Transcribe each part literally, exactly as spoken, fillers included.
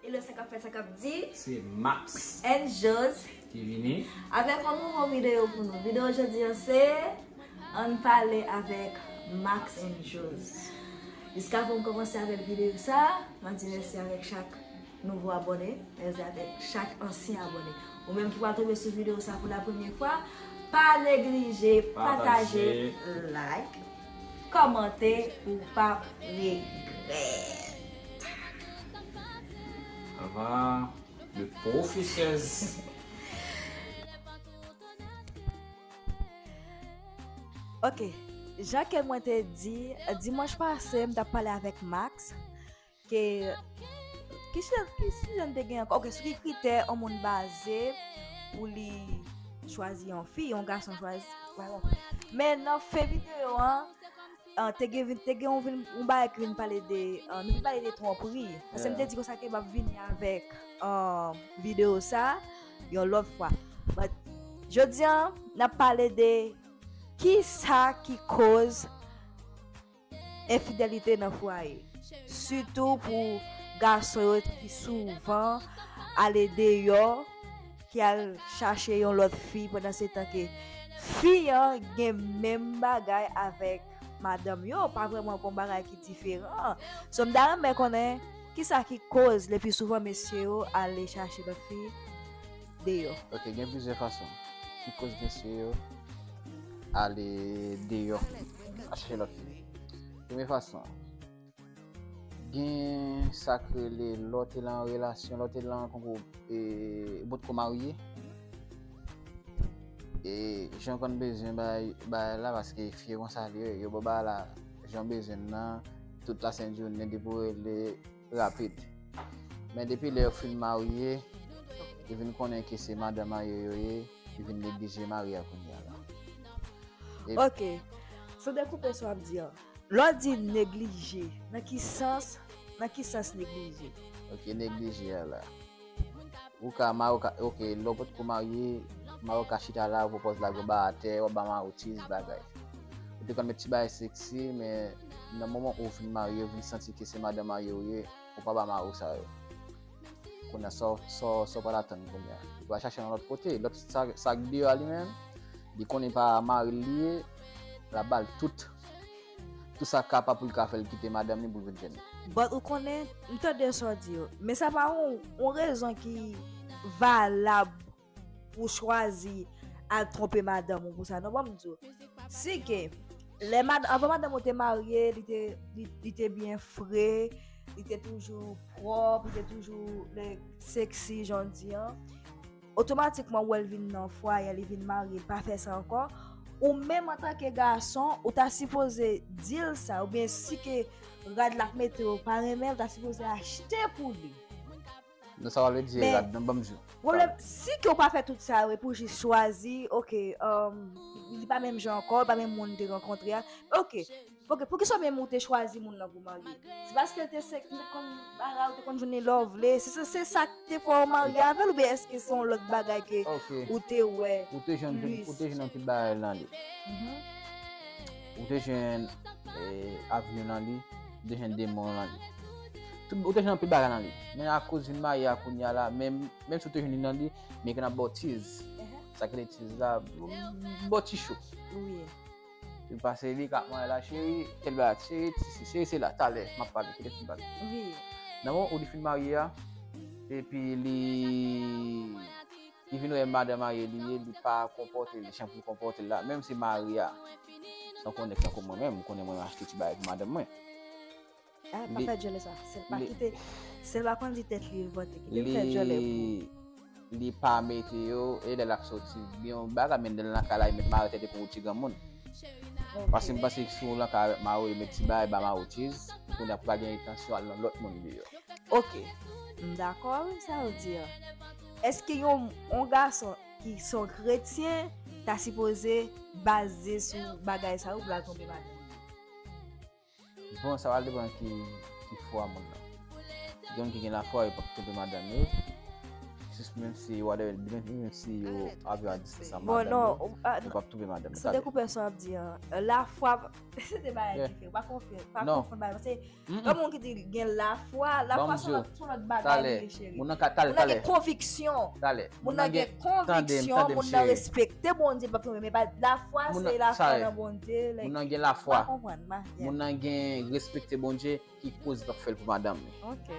Hello, sa k ap fèt, sa k ap di? Se Max and Jose ki vini avèk yon nouvo videyo pou nou. Videyo jodi an se Ann pale avèk Max and Jose. Jiskavan m kòmanse avèk videyo sa, m ap di mèsi avèk chak nouvo abòne, mèsi avèk chak ansyen abòne. Ou menm ki pral tonbe sou videyo sa pou la premye fwa, pa neglije pataje, like, kòmante, ou p ap regrèt. Ava, le profesèz. Ok, jan ke mwen te di, dimanch pase, m t ap pale avèk Max, ke, ki jan, ki jan n te gen ankò? Ok, sou ki kritè yon moun baze pou li chwazi yon fi, yon gason chwazi, pa egzanp. Men nan fen videyo an, ah, te gen, vin- te gen yon, vin- yon bagay ki vin pale de, ah, nou vin pale de twonpri. Paske m te di konsa ke m ap vini avèk, ah, videyo sa yon lòt fwa. But, jodi an, n ap pale de ki sa ki koz enfidelite nan fwaye. Sitou pou gason yo ki souvan ale deyò, ki al chache yon lòt fi pandan se tan ke fi an gen menm bagay avèk madanm yo, pa vrèman gon bagay ki diferan. So, m ta renmen konnen ki sa ki koz le pli souvan mesye yo ale chache lòt fi deyò. Ok, gen plizyè fason ki koz mesye yo ale deyò, al chache lòt fi. Premye fason, gen sa k rele lè w te lan relasyon, lè w te lan konkou, e, ou potko marye. E jan w konn bezwen bay, bay la, paske fi yo konsa li ye, yo ba w bagay la, jan w bezwen l lan, tout lasent jounen depi w rele, rapid. Men depi lè yo fin marye, yo vin konnen ke se madanm marye yo ye, yo vin neglije mari a kounye a la. E Ok. San dekoupe sa w ap di an. Lè w di neglije, nan ki sans, nan ki sans neglije? Ok, neglije a la. Ou ka, mari w ka, ok, lè w potko marye, mari w ka chita la, ou pran pòz la, gwo ba atè, w ap ba mari w cheese, bagay. Ou te konn met ti bagay seksi, men nan moman ou fin marye, ou vin santi ke se madanm marye ou ye, ou pa ba mari w sa yo. Kounye a, sa w, sa w, sa w pral atann kounye a? Ou pral chache nan lòt kote, lòt sa, sa k deyò a li menm, li konnen pa mari l li ye, l ap ba l tout, tout sa k kapab pou l ka fè l kite madanm li pou l vin jwenn li. But ou konnen, m tande sa w di yo, men sa pa yon, yon rezon ki valab pou w chwazi al twonpe madanm ou pou sa. Non, ban m di w. Si ke, lè mad-, anvan madanm ou te marye, li te, li, li te byen fre, li te toujou pwòp, li te toujou, like, seksi, jan w di an, otomatikman, ou wè l vin nan fwaye, li vin marye, li pa fè sa ankò. Ou menm, antanke gason, ou ta sipoze di l sa, oubyen si ke rad l ap mete yo pa renmen, ou ta sipoze achte pou li. Non, sa w ap di, men rad, non, ban m di w. Pwoblèm, si ke w pa fè tout sa yo, epi w jis chwazi, ok, um, li pa menm jan ankò, li pa menm moun ou te rankontre a. Ok, ok, poukisa menm ou te chwazi moun nan pou w marye? Se paske l te sek-, li te konn bagay, ou te konn jwenn li lè w vle. Se, se, se sa k te fè w marye avè l, oubyen èske se yon lòt bagay ke Ok. ou te wè Ou te jwenn pil, plis? Ou te jwenn anpil bagay nan li. Mhm. Ou te jwenn, eh, avni nan li, ou te jwenn demon nan li. Tout, ou te jwenn anpil bagay nan li. Men akoz vin marye a kounye a la, menm, menm si ou te jwenn li nan li, men ke n ap ba w cheese. Mhm. Sa k rele cheese la, ba w ti cho. Wi. Li pase li k ap mande la, cheri, tèl bagay, cheri, ti si, cheri, se la, talè, m ap pale, kite m pale. Wi. Nan moman ou li fin marye a, epi li, li vin wè madanm marye li ye, li pa konpòte l jan pou l konpòte l la, menm si mari a, tankou yon nèg tankou mwen menm, ou konnen mwen achte ti bagay pou madanm mwen. Ah, pa fè djòlè sa. Se l pa kite, se l pa konn di tèt li vòte. Kite l fè djòlè pou li pa mete yo, e lè l ap soti, byen yon bagay, men lè l nan kay la, li met mare tèt epi yon ti granmoun. Ok. Paske m panse si w nan kay avèk mari w, li met ti bagay, ba mari w cheese, kounye a pou pa gen entansyon al nan lòt moun deyò. Ok. M dakò avèk sa w di a. Èske yon, yon gason ki se yon kretyen ta sipoze baze sou bagay sa yo pou l al twonpe madanm li? Bon, sa va depann ki, ki fwa moun nan. Gen moun ki gen lafwa, yo p ap twonpe madanm yo. Menm si yo whatever, menm si yo avyon a distans an, bon, madanm non, yo, ou, ah, ou p ap twouve madanm yo. Sante koupe sa w ap di an. Lafwa, se de bagay diferan. Pa konfye, pa konfonn bagay. Paske yon moun ki di gen lafwa, lafwa se yon lòt bagay li ye, cheri. Moun nan ka, talè, talè. Moun nan gen konviksyon. Talè. Moun nan gen konviksyon, moun nan respekte Bondye, l p ap twouve, men pa lafwa, se lafwa nan Bondye. Moun nan gen lafwa. Pa konprann, ma, yeah. Moun nan gen respekte Bondye ki koz l ap fè l pou madanm li. Ok.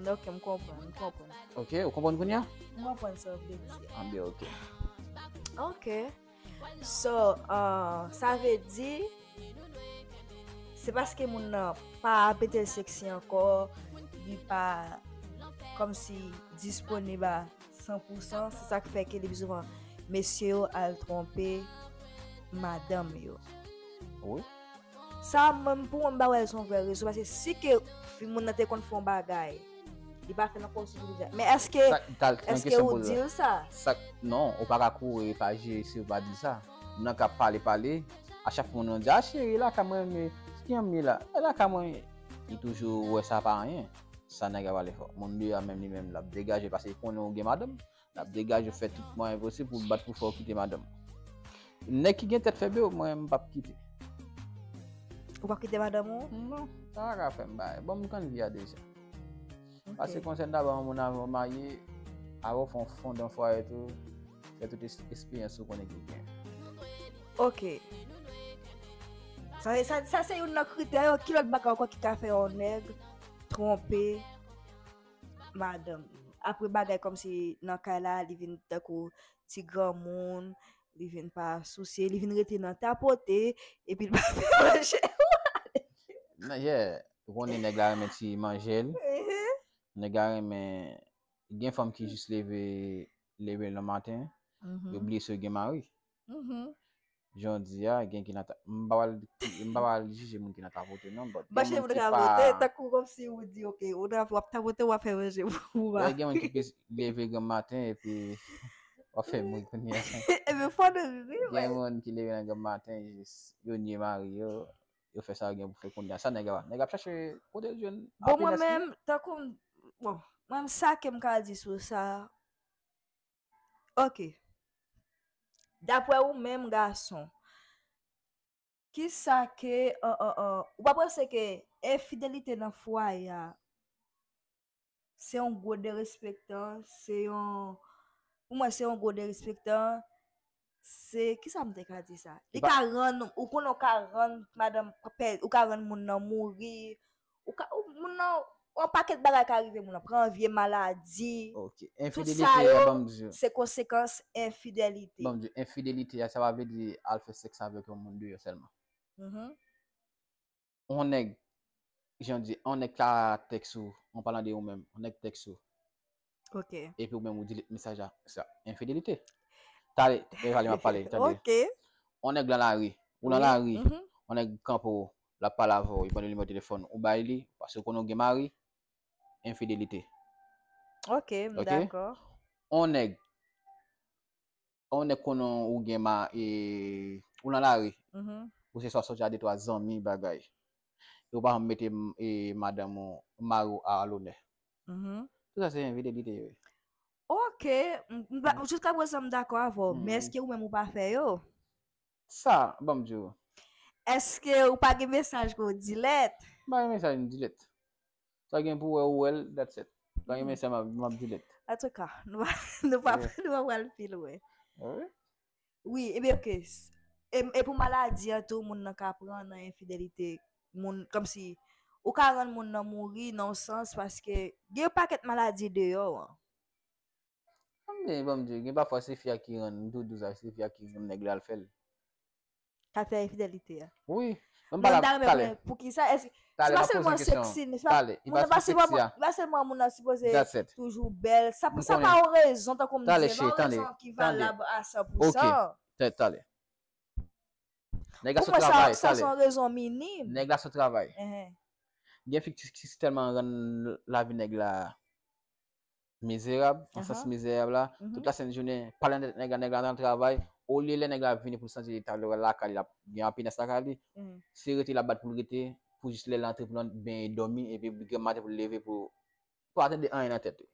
Ok, m konprann, m konprann. Ok, ou konprann kounye a? M konprann sa w vle di. Ah, byen, ok. Ok. So, uh, sa vle di, se paske moun nan pa ap mete l seksi ankò, li pa kòmsi disponib a san pou san, se sa k fè ke le pli souvan, mesye yo al twonpe madanm yo. Wi. Sa menm pou mwen, m pa wè l se yon vrè rezon, paske si ke fi moun nan te konn fè yon bagay, li pa fè l ankò sou pou li fè. Men èske, èske ou di l sa? Sa, non, ou pa ka kouri pa jere si ou pa di sa. Moun nan ka pale, pale, a chak moun nan di, "Ah, cheri, lakay mwen, men, ki anmi la? E lakay mwen." Li toujou wè sa pa anyen. Sa nèg la pale fò. Moun deyò a menm li menm, l ap degaje, paske li konnen ou gen madanm. L ap degaje, fè tout mwayen posib pou bat pou fè w kite madanm. Nèg ki gen tèt fèb yo, mwen, m p ap kite. Ou p ap kite madanm ou? Non, sa pa ka fè m bagay. Bon, m konn vi a deja. Ok. Pase konsèy dabò yon moun avan w marye, avan w fè yon fondan fwaye tou, fè tout es-, esperyans ou konnen ki gen. Ok. Sa, sa, sa se youn nan kritè yo. Ki lòt bagay ankò ki ka fè yon nèg twonpe madanm li? Apre bagay kòmsi nan kay la, li vin tankou ti granmoun, li vin pa sousye, li vin rete nan tapote, epi l pa fè manje. Non, yeah, ou konnen nèg la renmen ti manje l. Mhm. Nèg la renmen, gen fanm ki jis leve, leve nan maten, yo bliye si yo gen mari. Mhm. Jan w di a, gen ki nan ta-, m pa pral, m pa pral jije moun ki nan tapote non, but gen moun ki pa tapote, tankou kòmsi ou di, ok, ou nan, w ap tapote, w ap fè manje pou ou a. Gen moun ki plis leve granm maten epi w ap fè moun kounye a. Epi fò nou ri, wi. Gen moun ki leve nan granm maten, jis yo nye mari yo, yo fè sa yo gen pou fè kounye a. Sa nèg la, nèg ap chache kote l jwenn happiness li. Bon, mwen menm, tankou m, bon, mwen menm sa ke m ka di sou sa, Ok. Daprè ou menm, gason, kisa ke, an, an, an, ou pa panse ke enfidelite nan fwaye a, se yon gwo derespektan, se yon, pou mwen, se yon gwo derespektan, se, kisa m te ka di sa? Li ka rann, ou konnen ou ka rann madanm, pè-, ou ka rann moun nan mouri, Ou ka, ou, moun nan, yon pakèt bagay ka rive moun nan, pran vye maladi. Ok. Tout sa yo, se konsekans enfidelite. Ban m di w, enfidelite a, sa pa vle di al fè sèks avèk yon moun deyò sèlman. Mhm. Yon nèg, jan di, yon nèg ka tèks ou, an palan de ou menm, yon nèg tèks ou. Ok. Epi ou menm ou delete mesaj la, sa enfidelite. Talè, e pale m ap pale, tande. Ok. Yon nèg nan lari, ou nan lari, yon nèg kanpe w, l ap pale avè w, li pran nimewo telefòn, ou bay li, paske ou konnen ou gen mari, enfidelite. Ok, m dakò. Yon nèg, yon nèg konnen ou gen ma-, e, ou nan lari, ou se swa soti a de twa zanmi bagay. E ou pa janm mete, e, madanm ou, mari w a lonè. Mhm. Tout sa se enfidelite yo ye. Ok, m, m pa, jiska prezan m dakò avè w, men èske ou menm ou pa fè yo? Sa, ban m di w. Èske ou pa gen mesaj ke w delete? M pa gen mesaj m delete. Sa gen pou wè ou wè l, that's it. Pa gen mesaj m ap, m ap delete. Antouka, nou pa, nou pa, nou pa pral pi lwen. Wi. Wi, ebyen, ok. S-, e, e pou maladi an tou, moun nan ka pran nan enfidelite. Moun, kòmsi, ou ka rann moun nan mouri nan yon sans, paske gen yon pakèt maladi deyò an. Anben, ban m di w, gen pafwa se fi a ki rann, m tou di w sa, se fi a ki rann nèg la al fè l. Ka fè enfidelite a. Wi. Mwen pa la talè. Poukisa? Èske se pa sèlman seksi, se pa, moun nan pa sèlman, pa sèlman moun nan sipoze toujou bèl. Sa, sa pa yon rezon, tankou m di, se pa yon rezon ki valab a san pou san. Ok. Talè. Nèg la sot travay, talè. Pou mwen, sa, sa se yon rezon minim. Nèg la sot travay. Gen fi ki, ki tèlman rann lavi nèg la mizerab, an sans mizerab la, tout la sent jounen, pale nan tèt nèg la, nèg la nan travay, olye lè nèg la vini pou l santi li lakay li, l ap gen happiness lakay li, se rete l ap bat pou l rete, pou jis lè l antre pou l benyen, dòmi, epi granm maten pou l leve pou, pou pa tande anyen nan tèt li.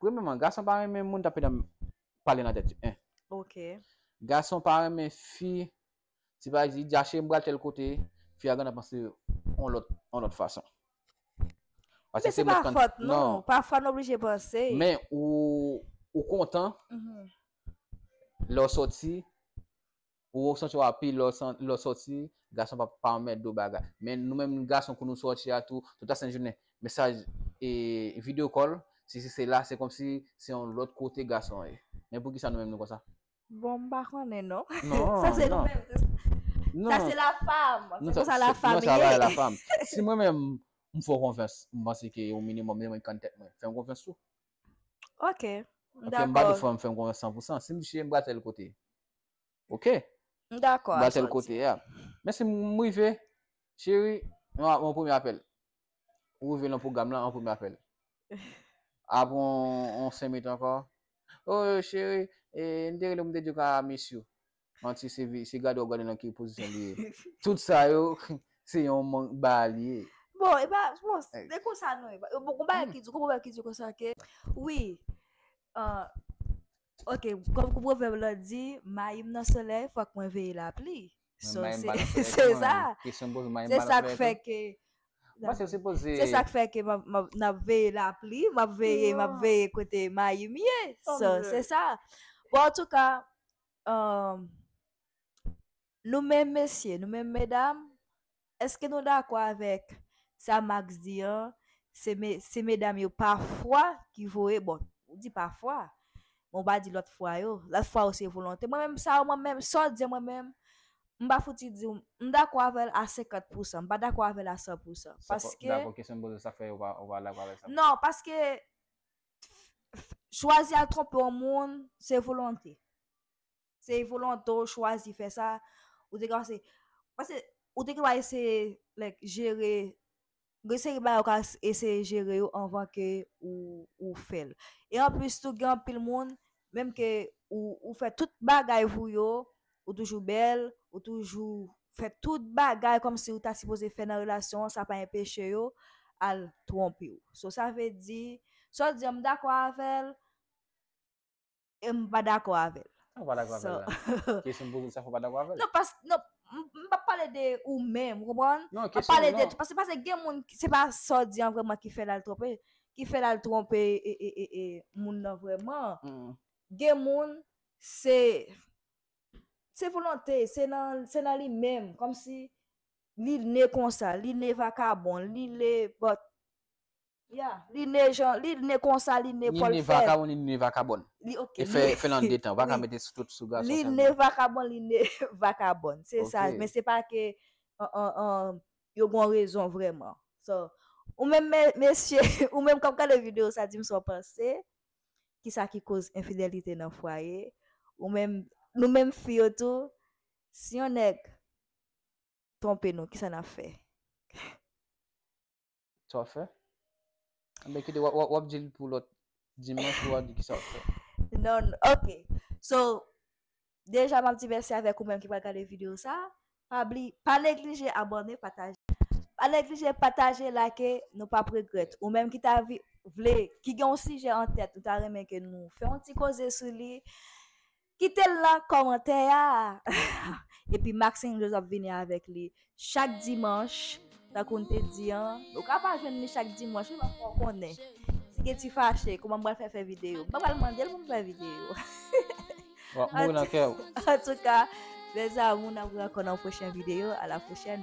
Premyèman, gason pa renmen moun t ap pale nan tèt yo. En. Ok. Gason pa renmen fi, si pa di, di a cheri m pral tèl kote, fi a gentan panse yon lòt, yon lòt fason. Men se pa fòt, non. Pafwa nou oblije panse. Men ou, ou kontan, Mhm. lè w sòti, ou santi w api, lè w san- lè w sòti, gason pa pa mèt do bagay. Men nou menm gason kou nou sòti a tou, tout la sent jounen, mesaj e video call, si si se la, se kòmsi se yon lòt kote gason ye. Men poukisa nou menm nou konsa? Bon, m pa konnen non. Non, Sa se non. nou menm. Sa se la fam. Se konsa la fam Non, sa pa ye. La fam. Si mwen menm m fè w konfyans, m panse ke yon minimòm, mwen konn tèt mwen. Fè m konfyans tou. Ok. Ok, m pa di fò m fè m konfyans san pou san. Si m di cheri m pral tèl kote. Ok. M dakò. M pral tèl kote, ya. Men si m rive, cheri, yon, yon premye apèl. Ou rive nan pwogram lan, yon premye apèl. Apre yon, yon senk minit ankò. Oh, cheri, e, m te rele w, m te di w ka miss you. Manti, se vi- se gade w gade nan ki pozisyon li ye. Tout sa yo, se yon mank ba li ye. Bon, e pa, bon, se konsa non. E pa- Bon, konn bagay ki di, konn bagay ki di konsa ke, wi, ah, ok, kòm kou pwovèb la di, mayi m nan solèy, fòk mwen veye lapli. So, se sa. Se sa k fè ke Mwen se sipoze Se sa k fè ke m ap- m ap- n ap veye lapli, m ap veye, m ap veye kote mayi m ye. So, se sa. Bon, antouka, um, nou menm mesye, nou menm medam, èske nou dakò avèk sa Max di an? Se, me, se medam yo pafwa ki voye, bon, ou di pafwa, men ou pa di lòt fwa yo. Lòt fwa yo se volonte. Mwen menm sa yo, mwen menm, sa w di an mwen menm, m pa fouti di w, m dakò avè l a senkant pousan, m pa dakò avè l a san pousan. Paske. Dakò, kesyon m poze, sa fè ou pa, ou pa dakò avè sa? Non, paske chwazi al twonpe yon moun, se volonte. Se volonte w chwazi fè sa. Ou te ka pase, paske ou te ka eseye, like, jere, gen seri bagay ou ka eseye jere yo anvan ke ou, ou fè l. E anplis tou, gen anpil moun, menm ke ou, ou fè tout bagay pou yo, ou toujou bèl, ou toujou fè tout bagay kòmsi ou ta sipoze fè nan relasyon an, sa pa enpeche yo al twonpe w. So, sa vle di, sa w di an, m dakò avè l, e m pa dakò avè l. Ou pa dakò avè l la. Kesyon m poze, sa fè w pa dakò avè l? Non, pas, non, m m p ap pale de ou menm, ou konprann? Non, M ap pale kesyon de non. Paske, paske gen moun, se pa sa w di an vrèman ki fè l al twonpe, ki fè l al twonpe e, e, e, e, moun nan vrèman. Mm. Gen moun, se, se volonte, se nan, se nan li menm, kòmsi li ne konsa, li ne vakabon, li ne, but, yeah, li ne jan, li ne konsa, li ne Ni pwal ne fè. Vakabon, ni ne vakabon. Li, ok, E fè, li, fè nan de tan, ou pa ka wi. Mete sou tout sou gason Li sèlman. Ne vakabon, li ne vakabon. Se sa, Ok. Men se pa ke, an, an, an, yo gon rezon vrèman. So, ou menm, me- mesye, ou menm k ap gade videyo sa, di m sa w panse. Kisa ki koz enfidelite nan fwaye? Ou menm, nou menm fi yo tou, si yon nèg twonpe nou, kisa n ap fè? Sa w ap fè? Anben, kite, w ap, w ap, w ap di l pou lòt dimanch, ou a di kisa w ap fè. Non, non, ok. So, deja, m ap di mèsi avèk ou menm ki pral gade videyo sa. Pa bli, pa neglije abòne, pataje. Pa neglije pataje, like, nou p ap regrèt. Ou menm ki ta vi- vle, ki gen yon sijè an tèt, nou ta renmen ke nou fè yon ti koze sou li, kite l nan kòmantè a. Epi Maxine Joseph vini avèk li chak dimanch, tankou n te di an. Ou ka pa jwenn li chak dimanch, wi, men fò w konnen. Si gen ti fache, kòman m pral fè fè videyo? M pa pral mande l pou m fè videyo. W ap mouri nan kè w. Antouka, mes amours, n ap wè ankò nan yon pwochen videyo. A la pwochèn.